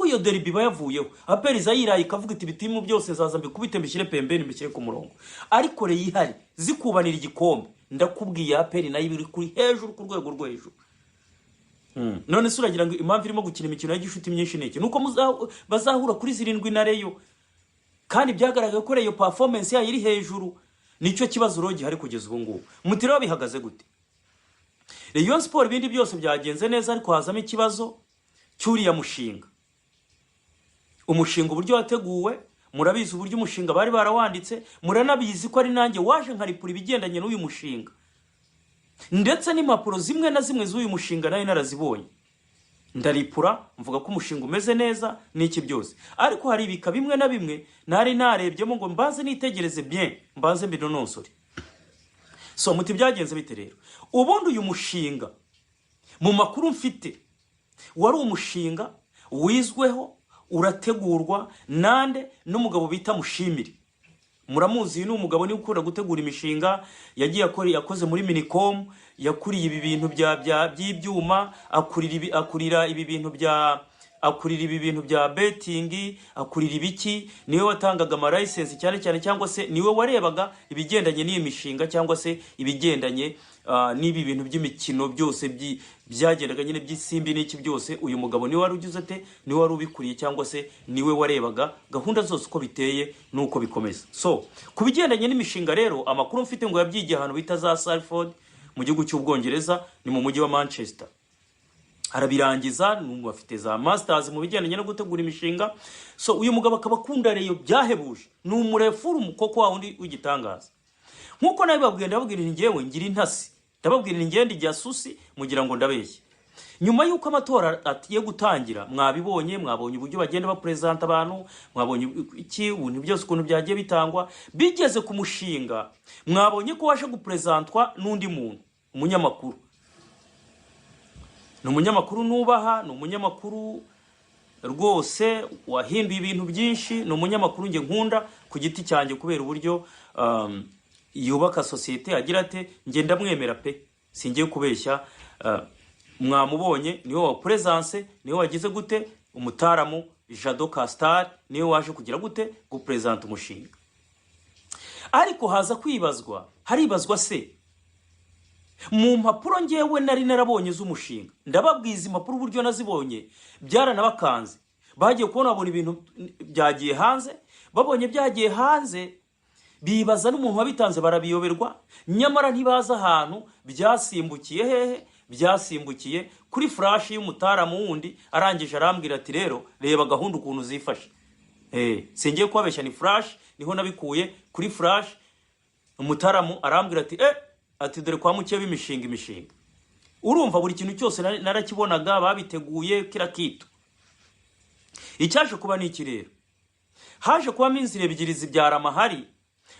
Iyo derby iba yavuyeho, APR iza yiraye ikavuga iti: "Ibitimu byose zaza mbikubite, mbishyire pembeni, mbishyire ku murongo." Ariko Rayon ihari zikubanira igikombe, ndakubwiye, APR nayo iba iri kuri hejuru, ku rwego rwo hejuru. None se uragira ngo impamvu irimo gukina imikino ya gishuti myinshi ni iki? Nuko bazahura kuri 7 na Rayon, kandi byagaragaye ko Rayon performance yayo iri hejuru. Nicyo kibazo rero gihari kugeza ubu ngubu. Muti rero bihagaze gute? Rayon Sport ibindi byose byagenze neza, ariko hazamo ikibazo cy'uriya mushinga. Umushinga uburyo wateguwe, murabizi uburyo umushinga bari barawanditse, muranabizi ko ari nanjye waje nkaripura ibigendanye n'uyu mushinga, ndetse n'impapuro zimwe na zimwe z'uyu mushinga nayo narazibonye, ndaripura, mvuga ko umushinga umeze neza n'iki byose. Ariko hari ibika bimwe na bimwe nari narebyemo ngo mbanze nitegereze bien, mbanze mbinonosore. So muti byagenze bite rero? Ubundi uyu mushinga, mu makuru mfite, wari umushinga wizweho, urategurwa nande? N'umugabo bita Mushimire. Muramuzi, uyu ni umugabo niwe ukunda gutegura imishinga. Yagiye akora, yakoze muri Minicom, yakuriye ibi bintu bya by'ibyuma, akurira ibi bintu bya betting, akurira ibiki, niwe watangaga amalicense cyane cyane, cyangwa se niwe warebaga ibigendanye n'iyi mishinga, cyangwa se ibigendanye n'ibi bintu by'imikino byose byagendaga nyine by'isimbi n'iki byose. Uyu mugabo niwe wari ugize ate? Niwe wari ubikuriye, cyangwa se niwe warebaga gahunda zose uko biteye n'uko bikomeza. So ku bigendanye n'imishinga rero, amakuru mfite ngo yabyigiye ahantu bita za Salford mu gihugu cy'Ubwongereza, ni mu mujyi wa Manchester, arabirangiza, bafite za masters mu bigendanye no gutegura imishinga. So uyu mugabo akaba akunda Rayon byahebuje, ni umurefuru umukoko wa wundi w'igitangaza. Nk'uko nabibabwiye, ndababwira nti ngewe ngira intasi, ndababwira nti ngende ijyasusi, mugira ngo ndabeshye. Nyuma y'uko amatora agiye gutangira, mwabibonye, mwabonye uburyo bagenda baperezanta abantu, mwabonye iki, ibintu byose ukuntu byagiye bitangwa. Bigeze ku mushinga, mwabonye ko waje guperezantwa n'undi muntu, umunyamakuru. Ni umunyamakuru nubaha, ni umunyamakuru rwose wahinduye ibintu byinshi, ni umunyamakuru njye nkunda ku giti cyanjye kubera uburyo yubaka sosiyete, agira ate, njye ndamwemera pe, singiye kubeshya. Mwamubonye, niwe wa presence, niwe wagize gute, umutaramu Jado Castar niwe waje kugira gute, gupresenta umushinga. Ariko haza kwibazwa, haribazwa se mu mpapuro ngewe nari narabonye z'umushinga. Ndababwiza impapuro uburyo nazibonye byaranabakanze. Bagiye kubona babona ibintu byagiye hanze, babonye byagiye hanze bibaza n'umuntu wabitanze, barabiyoberwa. Nyamara ntibazi ahantu byasimbukiye, hehe byasimbukiye, kuri flash y'umutaramu wundi. Arangije arambwira ati: "Rero reba gahunda ukuntu zifashe." Singiye kubabeshya, ni flash, niho nabikuye kuri flash. Umutaramu arambwira ati: "Ati dore kwa mukeba imishinga." Urumva buri kintu cyose narakibonaga, babiteguye kira kitu. Icyaje kuba ni iki rero? Haje kubamo inzira ebyiri zibyara amahari,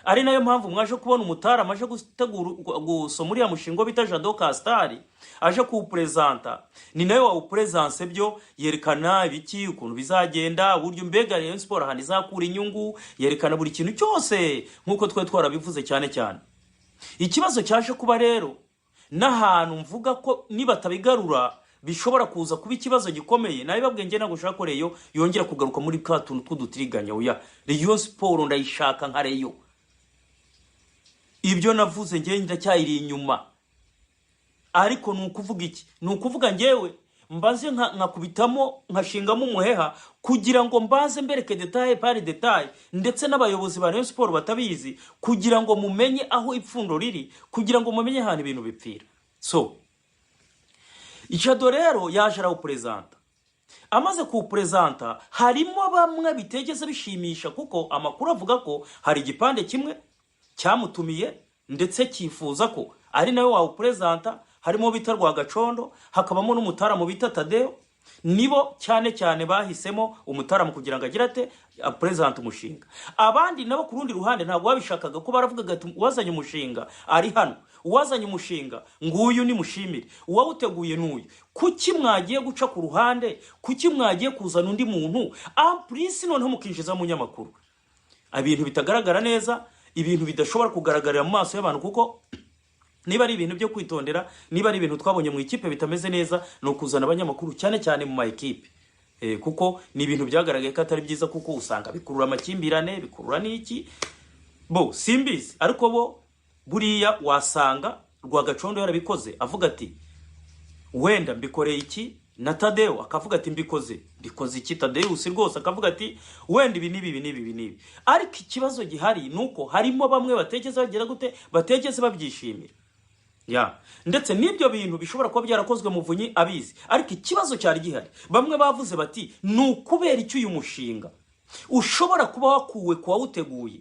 ari nayo mpamvu mwaje kubona umutaramu aje gutegura, gusoma uriya mushinga bita Jado Castar, aje kuwuperezanta. Ni nawe wawuperezanse byo, yerekana ibiki, ukuntu bizagenda, uburyo mbega Rayon Sport ahantu izakura inyungu, yerekana buri kintu cyose nk'uko twari twarabivuze cyane cyane. Ikibazo cyaje kuba rero, n'ahantu mvuga ko nibatabigarura bishobora kuza kuba ikibazo gikomeye, nabibabwiye, njye ntabwo nshaka ko Rayon yongera kugaruka muri ka tuntu tw'udutiriganya. Oya, Rayon Sport ndayishaka nka Rayon. Ibyo navuze njyewe ndacyayiri inyuma. Ariko ni ukuvuga iki? Ni ukuvuga njyewe mbanze nkakubitamo, nkashingamo umuheha kugira ngo mbanze mbereke détail par détail, ndetse n'abayobozi ba Rayon Sport batabizi, kugira ngo mumenye aho ipfundo riri, kugira ngo mumenye ahantu ibintu bipfira. So Jado rero yaje arawuperezanta. Amaze kuwuperezanta, harimo bamwe bitegeze bishimisha, kuko amakuru avuga ko hari igipande kimwe cyamutumiye ndetse cyifuza ko ari nawe wawuperezanta. Harimo bita Rwagacondo, hakabamo n'umutaramu bita Tadeo. Nibo cyane cyane bahisemo umutaramu kugira ngo agire ate, aperezante umushinga. Abandi nabo ku rundi ruhande ntabwo babishakaga, ko baravugaga ati: "Uwazanye umushinga ari hano, uwazanye umushinga nguyu, nimushimire, uwawuteguye n'uyu. Kuki mwagiye guca ku ruhande? Kuki mwagiye kuzana undi muntu en plus, noneho mukinjiza umunyamakuru?" Ibintu bitagaragara neza, ibintu bidashobora kugaragarira mu maso y'abantu, kuko niba ari ibintu byo kwitondera, niba ari ibintu twabonye mu ikipe bitameze neza, ni ukuzana abanyamakuru cyane cyane mu ma ekipe. Kuko ni ibintu byagaragaye ko atari byiza, kuko usanga bikurura amakimbirane, bikurura n'iki. Bo simbizi, ariko bo buriya wasanga Rwagacondo yarabikoze avuga ati wenda mbikoreye iki, na Tadeo akavuga ati mbikoze iki. Tadeusi rwose akavuga ati wenda ibi n'ibi, ibi n'ibi, ibi n'ibi. Ariko ikibazo gihari ni uko harimo bamwe bategeze bagira gute, bategeze babyishimira ya, ndetse n'ibyo bintu bishobora kuba byarakozwe Muvunyi abizi. Ariko ikibazo cyari gihari, bamwe bavuze bati ni ukubera icyo uyu mushinga ushobora kuba wakuwe ku wawuteguye?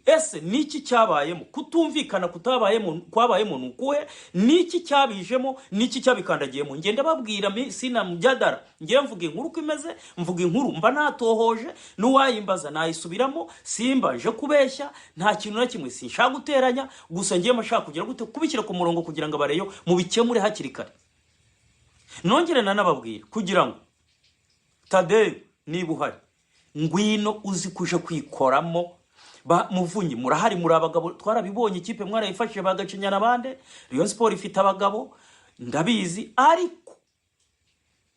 Ese niki cyabayemo kutumvikana? Kutabayemo kwabayemo ni ukuhe? Niki cyabijemo? Niki cyabikandagiyemo? Ngenda babwira sina mujyadara, ngiye mvuga inkuru uko imeze, mvuga inkuru mba natohoje, n'uwayimbaza nayisubiramo. Simba nje kubeshya, nta kintu na kimwe, sinshaka guteranya, gusa ngiye mashaka kugira gute, kubishyira ku murongo kugira ngo abareyo mubikemure hakiri kare. Nongere nanababwira kugira ngo Tadeyo, niba uhari, ngwino uzi kuje kwikoramo. Ba Muvunyi murahari, muri abagabo, twarabibonye, ikipe mwarayifashije bagacinyana bande. Rayon Sport ifite abagabo, ndabizi, ariko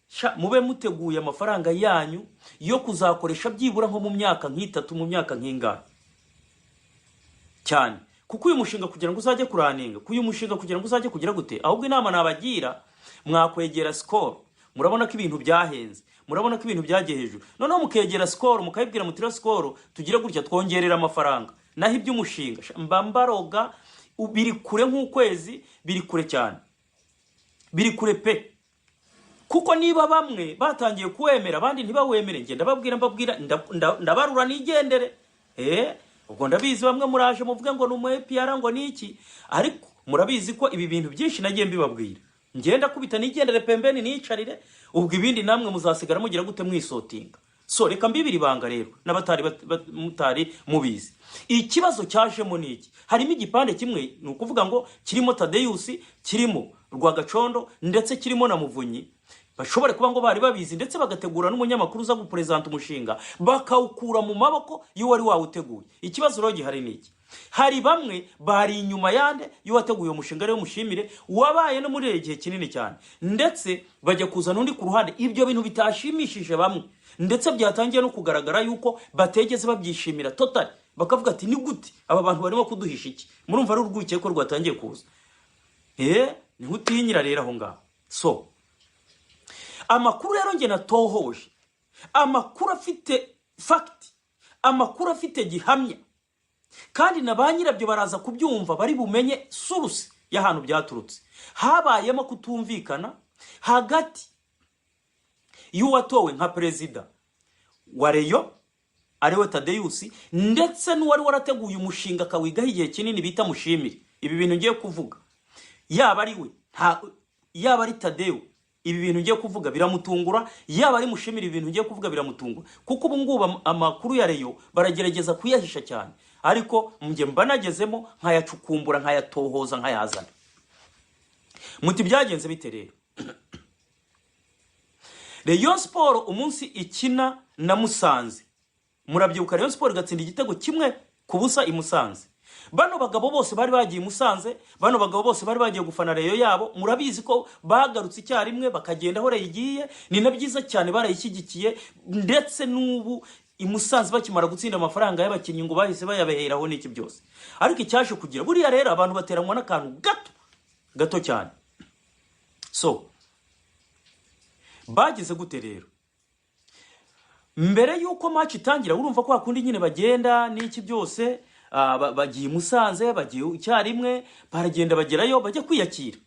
sha mube muteguye amafaranga yanyu yo kuzakoresha byibura nko mu myaka nk'itatu, mu myaka nk'ingana cyane, kuko uyu mushinga kugira ngo uzajye kuraninga, uyu mushinga kugira ngo uzajye kugira gute. Ahubwo inama nabagira, mwakwegera Skol. Murabona ko ibintu byahenze, murabona ko ibintu byagiye hejuru. Noneho mukegera Skol, mukayibwira muti Skol, tugire gutya, twongerera amafaranga. Naho iby'umushinga sha, mba mbaroga, biri kure nk'ukwezi, biri kure cyane, biri kure pe. Kuko niba bamwe batangiye kuwemera, abandi ntibawemere, njye ndababwira, mbabwira ndabarura nigendere. Ubwo ndabizi bamwe muraje muvuge ngo ni umu APR, ngo ni iki, ariko murabizi ko ibi bintu byinshi nagiye mbibabwira. Ngenda kubita nigendere pembeni, niyicarire, ubwo ibindi namwe muzasigara mugira gute, mwisotinga. So reka mbibiri ibanga rero n'abatari mutari mubizi. Ikibazo cyajemo ni iki: harimo igipande kimwe, ni ukuvuga ngo kirimo Tadeyusi, kirimo Rwagacondo, ndetse kirimo na Muvunyi, bashobore kuba ngo bari babizi, ndetse bagategura n'umunyamakuru uza guperezanta umushinga, bakawukura mu maboko y'uwari wawuteguye. Ikibazo rero gihari ni iki: hari bamwe bari inyuma yande, y'uwateguye uwo mushinga, ariwe Mushimire, wabaye no muri gihe kinini cyane, ndetse bajya kuzana undi ku ruhande. Ibyo bintu bitashimishije bamwe, ndetse byatangiye no kugaragara yuko bategeze babyishimira totally, bakavuga ati ni gute aba bantu barimo kuduhisha iki? Murumva ari urwikekwe rwatangiye kuza. Niho utinyira rero aho ngaho. So amakuru rero njye natohoje, amakuru afite fact, amakuru afite gihamya, kandi na ba nyirabyo baraza kubyumva, bari bumenye source y'ahantu byaturutse. Habayemo kutumvikana hagati y'uwatowe nka perezida wa Rayon, ariwe Tadeyusi, ndetse n'uwari warateguye umushinga akawigaho igihe kinini bita Mushimire. Ibi bintu ngiye kuvuga, yaba ari we, yaba ari Tadeyo, ibi bintu ngiye kuvuga biramutungura, yaba ari Mushimire, ibi bintu ngiye kuvuga biramutungura, kuko ubu ngubu amakuru ya Rayon baragerageza kuyahisha cyane, ariko njye mba nagezemo nkayacukumbura, nkayatohoza, nkayazana. Muti byagenze bite rero? Rayon Sport umunsi ikina na Musanze, murabyibuka, Rayon Sport igatsinda igitego 1-0 i Musanze. Bano bagabo bose bari bagiye i Musanze, bano bagabo bose bari bagiye gufana Rayon yabo. Murabizi ko bagarutse icyarimwe, bakagenda aho Rayon igiye. Ni na byiza cyane, barayishyigikiye. Ndetse n'ubu i Musanze bakimara gutsinda, amafaranga y'abakinnyi ngo bahise bayabaheraho n'iki byose. Ariko icyaje kugira buriya rero, abantu bateranwa n'akantu gato gato cyane. So bagize gute rero? Mbere y'uko match itangira, urumva ko hakundi nyine bagenda n'iki byose, bagiye i Musanze, bagiye icyarimwe, baragenda bagerayo, bajya kwiyakira,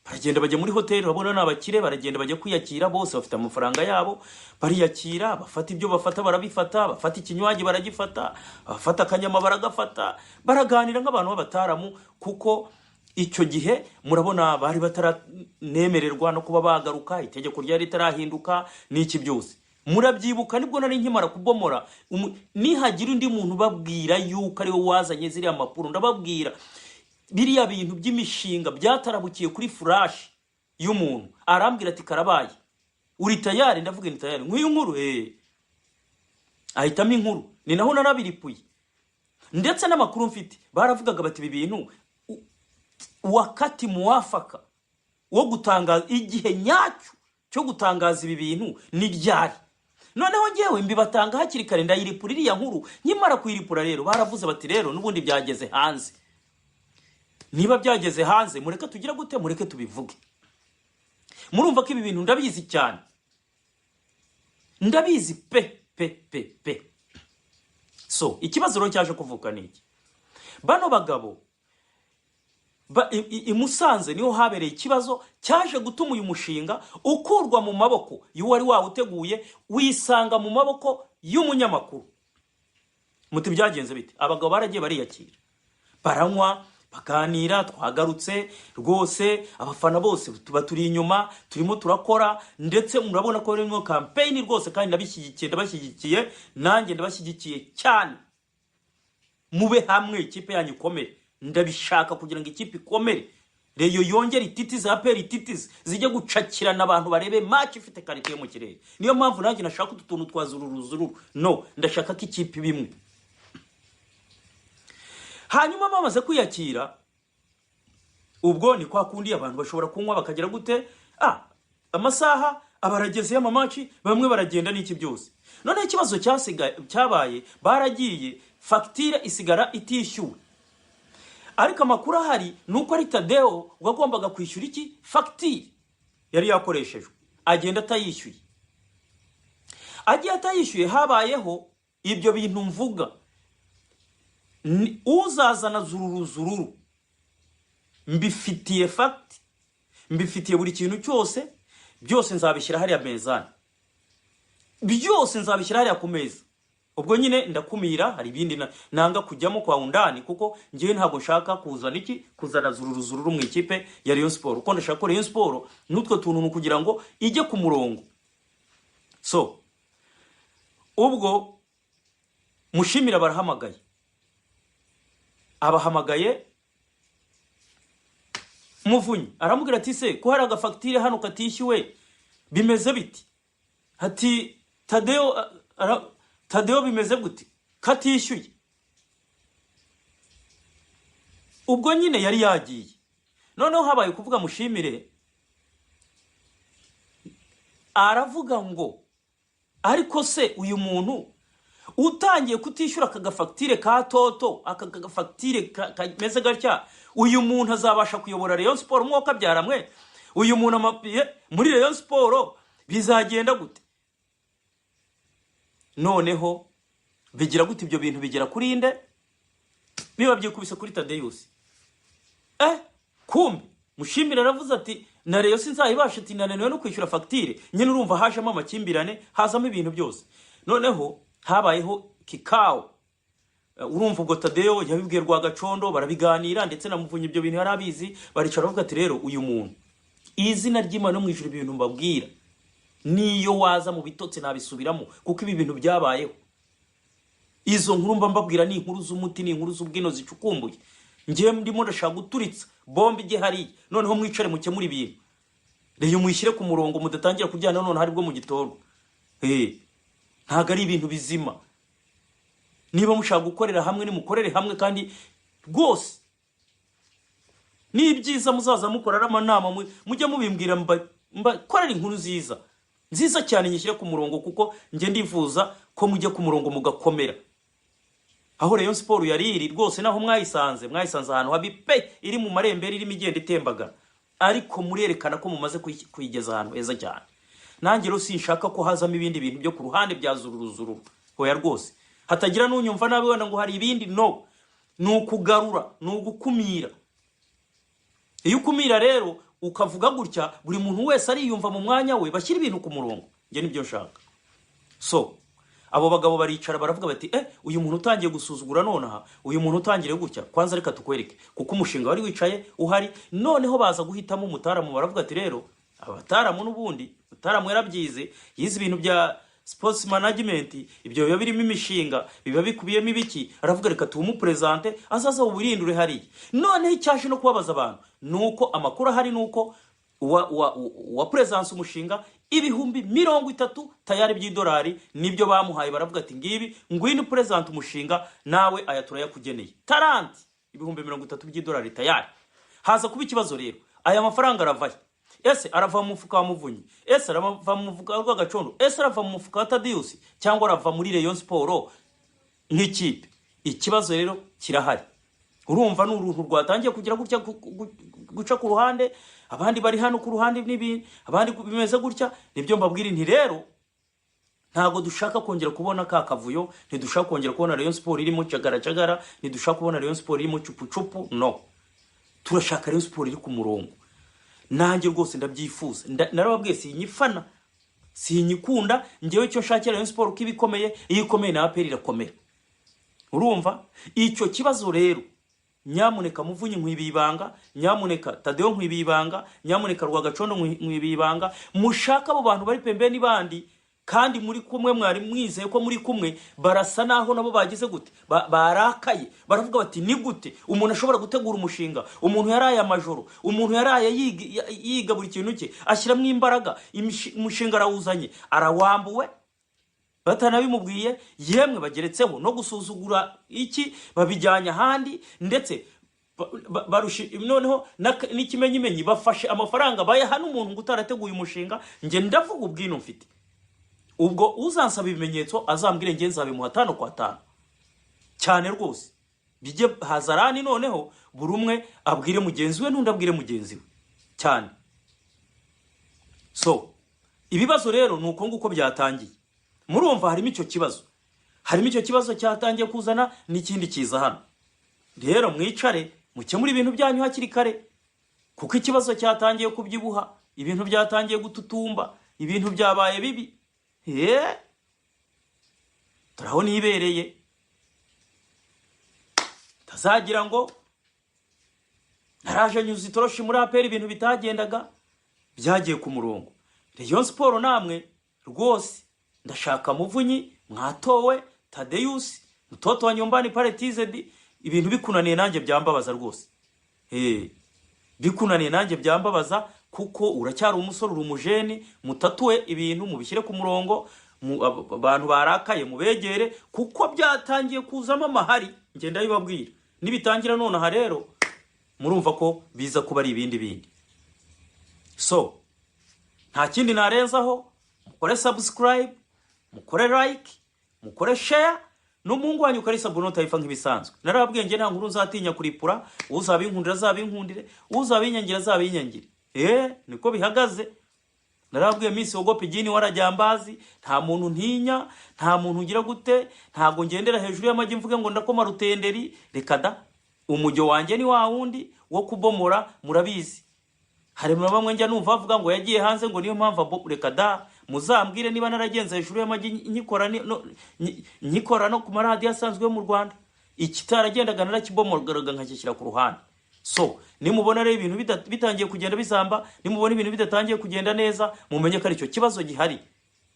baragenda bajya muri hoteli. Urabona ni abakire, baragenda bajya kwiyakira, bose bafite amafaranga yabo, bariyakira, bafata ibyo bafata, barabifata, bafata ikinywaji baragifata, bafata akanyama baragafata, baraganira nk'abantu b'abataramu, kuko icyo gihe murabona bari bataranemererwa no kuba bagaruka, itegeko ryari ritarahinduka n'iki byose. Murabyibuka nibwo nari nkimara kubomora. Nihagira undi muntu ubabwira yuko ariwe wazanye ziriya mpapuro, ndababwira biriya bintu by'imishinga byatarabukiye kuri flash y'umuntu, arambwira ati karabaye, uri tayari? Ndavuga ni tayari, nk'iyo nkuru ahitamo inkuru, ni naho narabiripuye. Ndetse n'amakuru mfite, baravugaga bati ibi bintu wakati muwafaka wo gutangaza igihe nyacyo. cyo gutangaza ibi bintu ni ryari? Noneho ngewe mbibatanga hakiri kare, ndayiripura iriya nkuru. Nkimara kuyiripura rero, baravuze bati: "Rero n'ubundi byageze hanze, niba byageze hanze mureke tugire gute? Mureke tubivuge." Murumva ko ibi bintu ndabizi cyane, ndabizi pe pe pe pe. So ikibazo rero cyaje kuvuka ni iki? Bano bagabo i Musanze niho habereye ikibazo cyaje gutuma uyu mushinga ukurwa mu maboko y'uwari wawuteguye, wisanga mu maboko y'umunyamakuru. Muti byagenze bite? Abagabo baragiye bariyakira, baranywa, baganira: "Twagarutse rwose, abafana bose tuba turi inyuma, turimo turakora, ndetse murabona ko harimo campaign rwose, kandi ndabishyigikiye, ndabashyigikiye, nanjye ndabashyigikiye cyane. Mube hamwe, ikipe yanyu ikomere. Ndabishaka kugira ngo ikipe ikomere, Rayon yongere ititize, APR ititize, zijye gucakirana, abantu barebe match ifite qualité yo mu kirere. Niyo mpamvu nanjye nashaka utu tuntu twa zururuzururu. No ndashaka ko ikipe iba imwe." Hanyuma bamaze kwiyakira, ubwo ni kwa kundi abantu bashobora kunywa bakagira gute, amasaha abarageze y'ama match, bamwe baragenda n'iki byose. Noneho ikibazo cyasigaye cyabaye, baragiye, fagitire isigara itishyuwe. Ariko amakuru ahari ni uko ari Tadeo wagombaga kwishyura iki? Fagitire yari yakoreshejwe, agenda atayishyuye. Agiye atayishyuye, habayeho ibyo bintu mvuga. Uzazana zururu zururu, mbifitiye fact, mbifitiye buri kintu cyose, byose nzabishyira hariya mezani, byose nzabishyira hariya ku meza. Ubwo nyine ndakumira, hari ibindi nanga kujyamo kwa undani, kuko ngewe ntabwo nshaka kuzana iki? Kuzana zururu zururu mu ikipe ya Rayon Sport, kuko ndashaka ko Rayon Sport n'utwo tuntu ni ukugira ngo ijye ku murongo. So ubwo Mushimira barahamagaye, abahamagaye Muvunyi, aramubwira ati: "Se ko hari agafagitire hano katishyuwe, bimeze biti?" Ati: "Tadeo, Tadeo bimeze gute katishyuye?" Ubwo nyine yari yagiye. Noneho habaye kuvuga, Mushimire aravuga ngo: "Ariko se uyu muntu utangiye kutishyura aka gafagitire ka toto, aka gafagitire kameze gatya, uyu muntu azabasha kuyobora Rayon Sport? Umwuka byaramwe, uyu muntu muri Rayon Sport bizagenda gute?" Noneho bigira gute? Ibyo bintu bigera kuri nde? Biba byikubise kuri Tadeyusi. Kumbe Mushimire aravuze ati: "Na Rayon sinzayibasha," ati: "Nananiwe no kwishyura fagitire." Nyine urumva hajemo amakimbirane, hazamo ibintu byose. Noneho habayeho kikao. Urumva ubwo Tadeyo yabibwiye Rwagacondo, barabiganira, ndetse na Muvunyi ibyo bintu yari abizi. Baricara bavuga ati: "Rero uyu muntu, izina ry'Imana no mu ijuru, ibintu mbabwira, niyo waza mu bitotsi nabisubiramo, kuko ibi bintu byabayeho. Izo nkuru mba mbabwira ni inkuru z'umuti, ni inkuru z'ubwino zicukumbuye. Ngewe ndimo ndashaka guturitsa bombe ijye hariya, noneho mwicare mukemure ibintu, Rayon muyishyire ku murongo, mudatangira kuryana none hari bwo mu gitorwa. Ntabwo ari ibintu bizima. Niba mushaka gukorera hamwe, nimukorere hamwe, kandi rwose ni ibyiza muzaza mukora ari amanama, mujye mubimbwira, mbakorera inkuru nziza nziza cyane, nyishyire ku murongo, kuko njye ndifuza ko mujya ku murongo mugakomera." Aho Rayon Sport yari iri rwose, naho mwayisanze, mwayisanze ahantu habi pe, iri mu marembera, irimo igenda itembagara, ariko murerekana ko mumaze kuyigeza ahantu heza cyane. Nanjye rero sinshaka ko hazamo ibindi bintu byo ku ruhande bya zururuzururu, hoya rwose. Hatagira n'unyumva nabi wenda ngo hari ibindi. No ni ukugarura, ni ugukumira. Iyo ukumira rero ukavuga gutya, buri muntu wese ariyumva mu mwanya we, bashyira ibintu ku murongo. Njye nibyo nshaka. So abo bagabo baricara baravuga bati: "Uyu muntu utangiye gusuzugura nonaha, uyu muntu utangiriye gutya, kwanza reka tukwereke," kuko umushinga wari wicaye uhari. Noneho baza guhitamo umutaramu, baravuga ati: "Rero abataramu n'ubundi mutaramu yarabyize, yize ibintu bya sports management, ibyo biba birimo imishinga, biba bikubiyemo ibiki." Aravuga: "Reka tuwumuperezante, azaza wubirindure hariya." Noneho icyaje no kubabaza abantu ni uko amakuru ahari ni uko uwa perezidansi umushinga, 30,000 tayari by'idolari nibyo bamuhaye. Baravuga ati: "Ngibi, ngwino perezida umushinga, nawe aya turayakugeneye taranti, 30,000 by'idolari tayari." Haza kuba ikibazo rero, aya mafaranga aravahe? Ese arava mu mufuka wa Muvunyi? Ese arava mu mufuka wa Rwagacondo? Ese arava mu mufuka wa Tadiyusi, cyangwa arava muri Rayon Sport nk'ikipe? Ikibazo rero kirahari. Urumva ni uruntu rwatangiye kugira gutya, guca ku ruhande, abandi bari hano ku ruhande n'ibindi, abandi bimeze gutya. Nibyo mbabwira nti rero ntabwo dushaka kongera kubona ka kavuyo, ntidushaka kongera kubona Rayon Sport irimo cagara, ntidushaka kubona Rayon Sport irimo cupucupu. No, turashaka Rayon Sport iri ku murongo. Nanjye rwose ndabyifuza. Narababwiye, sinyifana, sinyikunda. Ngewe icyo nshakira Rayon Sport ko iba ikomeye, iyo ikomeye na APR irakomera. Urumva icyo kibazo rero, nyamuneka Muvunyi nkwibiye ibanga, nyamuneka Tadeyo nkwibiye ibanga, nyamuneka Rwagacondo nkwibiye ibanga. Mushaka abo bantu bari pembeni bandi kandi muri kumwe, mwari mwizeye ko muri kumwe, barasa naho nabo bagize gute? Barakaye, baravuga bati: "Ni gute umuntu ashobora gutegura umushinga? Umuntu yaraye amajoro, umuntu yaraye yiga buri kintu cye, ashyiramo imbaraga, umushinga arawuzanye, arawambuwe batanabimubwiye." Yemwe, bageretseho no gusuzugura iki, babijyanye ahandi, ndetse noneho n'ikimenyimenyi bafashe amafaranga bayaha n'umuntu ngo utarateguye umushinga. Njye ndavuga ubwino mfite, ubwo uzansaba ibimenyetso azambwire, njye nzabimuha tano kwa tano cyane rwose, bijye hazarani. Noneho buri umwe abwire mugenzi we, n'undi abwire mugenzi we cyane. So ibibazo rero ni uko nguko byatangiye. Murumva harimo icyo kibazo, harimo icyo kibazo cyatangiye kuzana n'ikindi kiza hano. Rero mwicare mukemure ibintu byanyu hakiri kare, kuko ikibazo cyatangiye kubyibuha, ibintu byatangiye gututumba, ibintu byabaye bibi. Turaho nibereye, tazagira ngo naraje nyuze itoroshi muri APR. Ibintu bitagendaga byagiye ku murongo. Rayon Sport namwe rwose, ndashaka Muvunyi mwatowe, Tadeyusi mtoto wa nyumbani pale TZD. Ibintu bikunaniye nanjye byambabaza rwose. Bikunaniye nanjye byambabaza, kuko uracyari umusore, uri umujeni. Mutatuwe ibintu, mubishyire ku murongo, abantu barakaye mubegere, kuko byatangiye kuzamo amahari. Ngenda bibabwira, nibitangira nonaha rero murumva ko biza kuba ari ibindi bindi. So nta kindi narenzaho, mukore subscribe, mukore like, mukore share. N'umuhungu wanyu Kalisa Bruno Taifa nk'ibisanzwe. Narababwiye, nge nta nkuru nzatinya kuripura. Uzabinkundira azabinkundire, uzabinyangira azabinyangire. Niko bihagaze. Narababwiye, mi siogopi jini wala jambazi. Nta muntu ntinya, nta muntu ugira gute, ntabwo ngendera hejuru y'amagi mvuge ngo ndakoma rutenderi. Reka da, umujyo wanjye ni wa wundi wo kubomora, murabizi. Hari na bamwe njya numva bavuga ngo yagiye hanze, ngo niyo mpamvu reka da, muzambwire niba naragenze hejuru y'amagi nkikora nkikora no ku maradiyo asanzwe yo mu Rwanda. Ikitaragendaga narakibomoraga nkakishyira ku ruhande. So nimubona rero ibintu bitangiye kugenda bizamba, nimubona ibintu bidatangiye kugenda neza, mumenye ko aricyo kibazo gihari.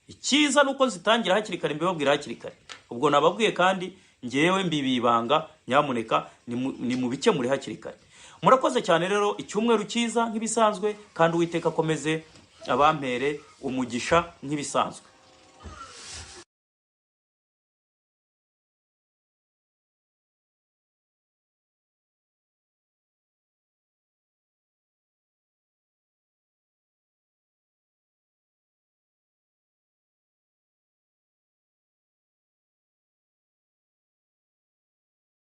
Icyiza ni uko nzitangira hakiri kare, mbibabwira hakiri kare. Ubwo nababwiye kandi ngewe mbibiye ibanga, nyamuneka nimubikemure hakiri kare. Murakoze cyane rero, icyumweru cyiza nk'ibisanzwe, kandi Uwiteka akomeze abampere umugisha nk'ibisanzwe.